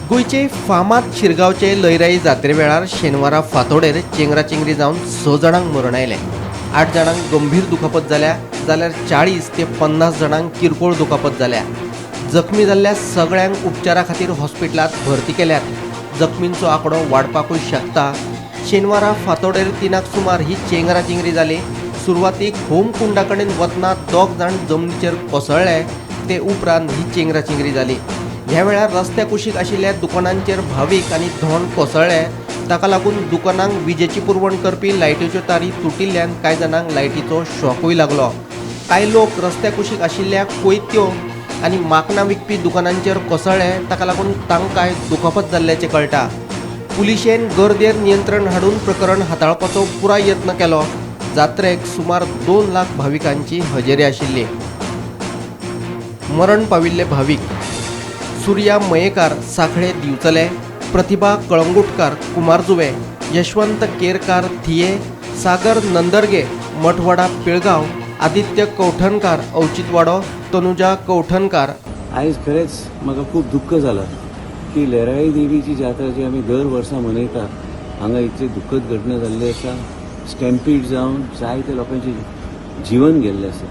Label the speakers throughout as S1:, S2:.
S1: गोंयचे फामाद शिरगांवचे लयराई जात्रे वेळार शेनवारा फांतोडेर चेंगराचेंगरी जावन 6 जाणांक मरण आयलें. 8 जाणांक गंभीर दुखापत जाल्या, जाल्यार 40 ते 50 जाणांक किरकोळ दुखापत जाल्या. जखमी जाल्ल्या सगळ्यांक उपचारा खातीर हॉस्पिटलांत भरती केल्यात. जखमींचो आंकडो वाडपाकूय शकता. शेनवारा फांतोडेर 3 सुमार ही चेंगराचेंगरी जाली. सुरवातीक होमकुंडा कडेन वतना 2 जाण जमनीचेर कोसळ्ळे, ते उपरांत ही चेंगराचेंगरी जाली. ह्या वेळार रस्त्या कुशीक आशिल्ल्या दुकानांचेर भावीक आनी धोंड कोसळ्ळे. ताका लागून दुकानांक विजेची पुरवण करपी लायटीच्यो तारी तुटिल्ल्यान कांय जाणांक लायटीचो शॉकूय लागलो. कांय लोक रस्त्या कुशीक आशिल्ल्या कोयत्यो आनी माकनां विकपी दुकानांचेर कोसळ्ळे. ताका लागून तांकांय दुखापत जाल्ल्याचें कळटा. पुलिशेन गर्देर नियंत्रण हाडून प्रकरण हाताळपाचो पुराय यत्न केलो. जात्रेक सुमार 2 लाख भाविकांची हजेरी आशिल्ली. मरण पाविल्ले भावीक: सूर्या मयेकार, साखळे दिवचले; प्रतिभा कळंगुटकार, कुमारजुवे; यशवंत केरकार, थिये; सागर नंदर्गे, मठवाडा पिळगाव; आदित्य कवठणकार, अवचितवाडो; तनुजा कवठणकार.
S2: आयज खरेंच म्हाका खूब दुख्ख जालां की लयराई देवीची जात्रा जी आमी दर वर्सा मनयता, हांगा इतली दुख्खद घटना जाल्ली आसा. स्टॅम्पीड जावन जायते लोकांचें जीवन गेल्लें आसा.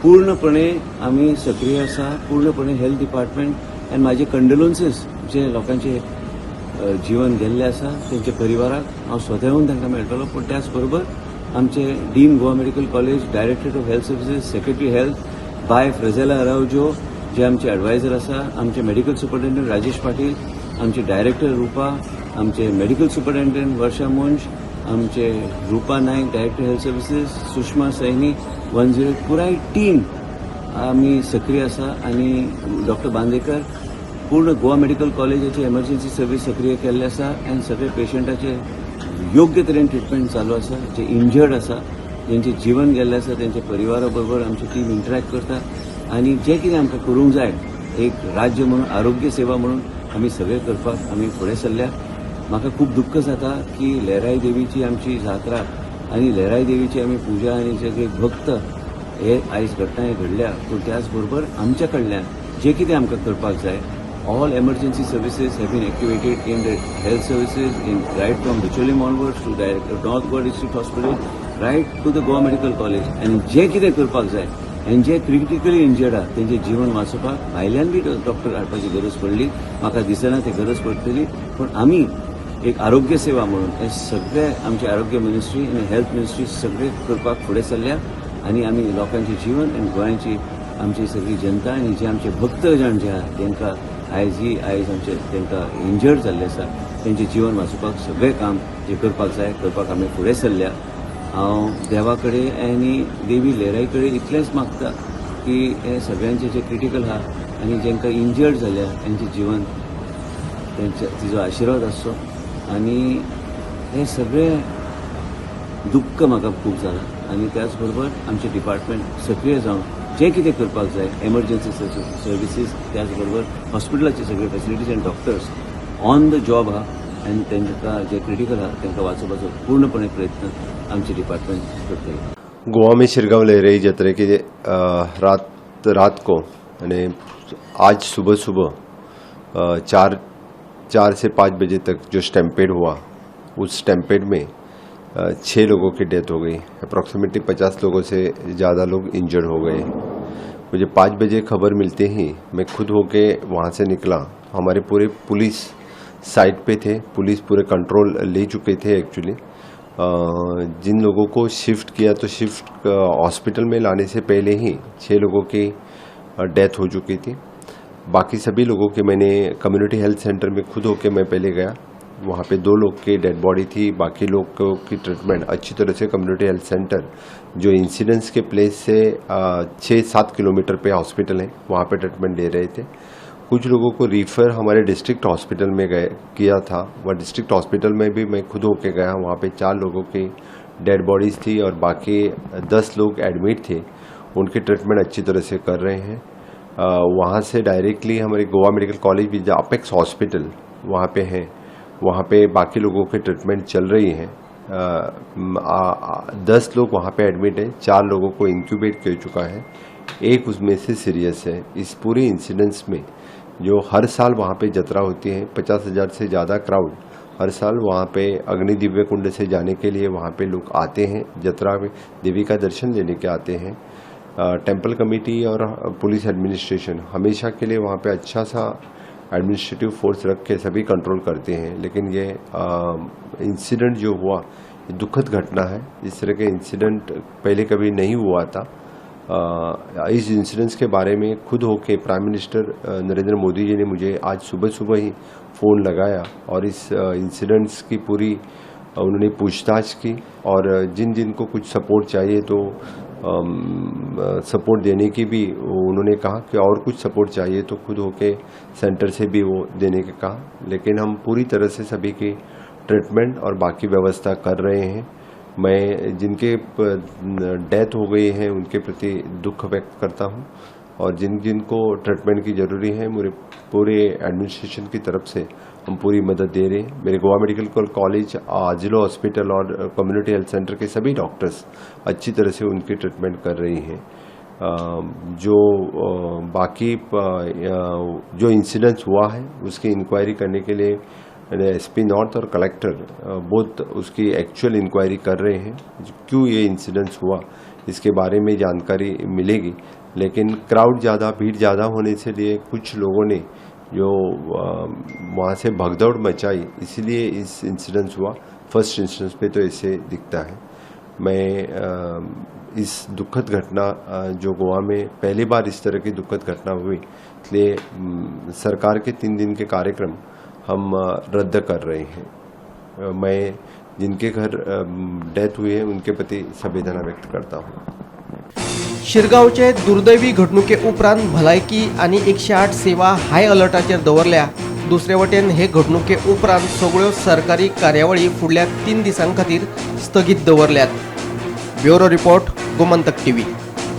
S2: पूर्णपणे आमी सक्रीय आसा, पूर्णपणे हेल्थ डिपार्टमेंट आनी म्हाजे कंडोलन्सीस जे लोकांचे जीवन गेल्लें आसा तेंच्या परिवाराक. हांव स्वता तांकां मेळटलो, पूण त्याच बरोबर आमचे Dean Goa Medical College, Directorate of Health Services, Secretary Health bye Frozela Araujo जे आमचे एडवायझर आसा, आमचे मेडिकल सुपरिटेंडंट राजेश पाटील, आमचे डायरेक्टर रुपा, आमचे मेडिकल सुपरिटेंडंट वर्षा मुंज, आमचे Rupa Naik, director health services, Sushma Saini, 108, पुराय टीम आमी सक्रीय आसा आनी डॉक्टर बांदेकर, पूर्ण गोवा मेडिकल कॉलेजाची एमर्जन्सी सर्वीस सक्रीय केल्ले आसा आनी सगळे पेशंटाचे योग्य तरेन ट्रिटमेंट चालू आसा. जे इंजर्ड आसा, जेंचे जीवन गेल्लें आसा, तेंच्या परिवारा बरोबर आमची टीम इंटरॅक्ट करता आनी जें कितें आमकां करूंक जाय एक राज्य म्हणून, आरोग्य सेवा म्हणून, आमी सगळें करपाक आमी फुडें सरल्या. म्हाका खूब दुख्ख जाता की लयराई देवीची आमची जात्रा आनी लयराई देवीची आमी पुजा आनी सगळे भक्त हे आयज घटना घडल्या, पूण त्याच बरोबर आमच्या कडल्यान जें कितें आमकां करपाक जाय, all emergency services have been activated in the health services in right from Bicholim onwards to direct North Goa District Hospital, right to the Goa Medical College. आनी जें कितें करपाक जाय आनी जे क्रिटिकली इंजर्ड आहा तेंचें जीवन वाचोवपाक भायल्यान बी डॉक्टर हाडपाची गरज पडली, म्हाका दिसना ते गरज पडटली, पूण आमी एक आरोग्य सेवा म्हणून हे सगळे आमचे आरोग्य मिनिस्ट्री आनी हेल्थ मिनिस्ट्री सगळे करपाक फुडें सरल्या आनी आमी लोकांचें जीवन आनी गोंयाची आमची सगळी जनता आनी जे आमचे भक्त जाण जे आहा, तांकां आयज ही आयज आमचे तांकां इंजर्ड जाल्ले आसा, तेंचें जीवन वाचोवपाक सगळें काम जें करपाक जाय करपाक आमी फुडें सरल्या. हांव देवा कडेन आनी देवी लयराई कडेन इतलेंच मागता की हे सगळ्यांचे जे क्रिटिकल आहा आनी जेंकां इंजर्ड जाल्या तेंचें जीवन तेंच्या तिजो आशिर्वाद आसचो. आनी हे सगळें दुख्ख म्हाका खूब जालां आनी त्याच बरोबर आमचें डिपार्टमेंट सक्रीय जावन जें कितें करपाक जाय, एमर्जन्सी सर्विसीस, त्याच बरोबर हॉस्पिटलाचे सगळे फॅसिलिटीज आनी डॉक्टर्स ऑन the job आहा आनी तांकां जे क्रिटिकल आहा तांकां वाचोवपाचो पूर्णपणे प्रयत्न आमचें डिपार्टमेंट करतलें.
S3: गोवा में शिरगांव लहराई जत्रे के रात रात को यानी आज सुबह सुबह 4 4 से 5 बजे तक जो स्टैम्पेड हुआ, उस स्टैम्पेड में 6 लोगों की डेथ हो गई. अप्रॉक्सीमेटली 50 लोगों से ज़्यादा लोग इंजर्ड हो गए. मुझे 5 बजे खबर मिलते ही मैं खुद होके वहाँ से निकला. हमारे पूरे पुलिस साइट पे थे, पुलिस पूरे कंट्रोल ले चुके थे. एक्चुअली जिन लोगों को शिफ्ट किया तो शिफ्ट हॉस्पिटल में लाने से पहले ही छः लोगों की डेथ हो चुकी थी. बाकी सभी लोगों के मैंने कम्युनिटी हेल्थ सेंटर में खुद होके मैं पहले गया. वहाँ पे दो लोग की डेड बॉडी थी. बाकी लोग की ट्रीटमेंट अच्छी तरह से कम्युनिटी हेल्थ सेंटर, जो इंसिडेंट्स के प्लेस से 6-7 किलोमीटर पे हॉस्पिटल है, वहाँ पे ट्रीटमेंट दे रहे थे. कुछ लोगों को रिफर हमारे डिस्ट्रिक्ट हॉस्पिटल में गए किया था. वह डिस्ट्रिक्ट हॉस्पिटल में भी मैं खुद होके गया. वहाँ पे चार लोगों की डेड बॉडीज़ थी और बाकी 10 लोग एडमिट थे. उनकी ट्रीटमेंट अच्छी तरह से कर रहे हैं. वहाँ से डायरेक्टली हमारे गोवा मेडिकल कॉलेज भी अपेक्स हॉस्पिटल वहाँ पे है, वहाँ पे बाकी लोगों की ट्रीटमेंट चल रही है. 10 लोग वहाँ पे एडमिट है. चार लोगों को इंक्यूबेट कर चुका है, एक उसमें से सीरियस है. इस पूरे इंसिडेंट्स में जो हर साल वहाँ पे जतरा होती है। 50,000 से ज़्यादा क्राउड हर साल वहाँ पे अग्नि दिव्य कुंड से जाने के लिए वहाँ पे लोग आते हैं, जतरा में देवी का दर्शन लेने के आते हैं। टेम्पल कमेटी और पुलिस एडमिनिस्ट्रेशन हमेशा के लिए वहाँ पे अच्छा सा एडमिनिस्ट्रेटिव फोर्स रख के सभी कंट्रोल करते हैं, लेकिन ये इंसिडेंट जो हुआ ये दुखद घटना है। इस तरह के इंसिडेंट पहले कभी नहीं हुआ था। इस इंसिडेंट्स के बारे में खुद होके प्राइम मिनिस्टर नरेंद्र मोदी जी ने मुझे आज सुबह सुबह ही फ़ोन लगाया और इस इंसिडेंट्स की पूरी उन्होंने पूछताछ की और जिन जिन को कुछ सपोर्ट चाहिए तो सपोर्ट देने की भी उन्होंने कहा कि और कुछ सपोर्ट चाहिए तो खुद होके सेंटर से भी वो देने के कहा। लेकिन हम पूरी तरह से सभी की ट्रीटमेंट और बाकी व्यवस्था कर रहे हैं। मैं जिनके डेथ हो गई है उनके प्रति दुख व्यक्त करता हूं और जिन जिन को ट्रीटमेंट की ज़रूरी है मेरे पूरे एडमिनिस्ट्रेशन की तरफ से हम पूरी मदद दे रहे हैं। मेरे गोवा मेडिकल कॉलेज, आजिलो हॉस्पिटल और कम्युनिटी हेल्थ सेंटर के सभी डॉक्टर्स अच्छी तरह से उनकी ट्रीटमेंट कर रही हैं। जो बाकी जो इंसिडेंट्स हुआ है उसकी इंक्वायरी करने के लिए एसपी नॉर्थ और कलेक्टर बोथ उसकी एक्चुअल इंक्वायरी कर रहे हैं, क्यों ये इंसिडेंट्स हुआ इसके बारे में जानकारी मिलेगी। लेकिन क्राउड ज़्यादा, भीड़ ज़्यादा होने से लिए कुछ लोगों ने जो वहाँ से भगदौड़ मचाई, इसलिए इस इंसिडेंट्स हुआ। फर्स्ट इंसिडेंस पे तो ऐसे दिखता है। मैं इस दुखद घटना जो गोवा में पहली बार इस तरह की दुखद घटना हुई, इसलिए सरकार के 3 दिन के कार्यक्रम हम रद्द कर रहे हैं। मैं जिनके घर डेथ हुई है उनके प्रति संवेदना व्यक्त करता हूँ।
S1: शिरगांवचे दुर्दैवी घडणुके उपरांत भलायकी आनी 108 सेवा हाय अलर्टाचेर दवरल्या। दुसरे वटेन हे घडणुके उपरांत सगळ्यो सरकारी कार्यावळी फुडल्या 3 दिसां खातीर स्थगीत दवरल्यात। Bureau report, Gomantak TV.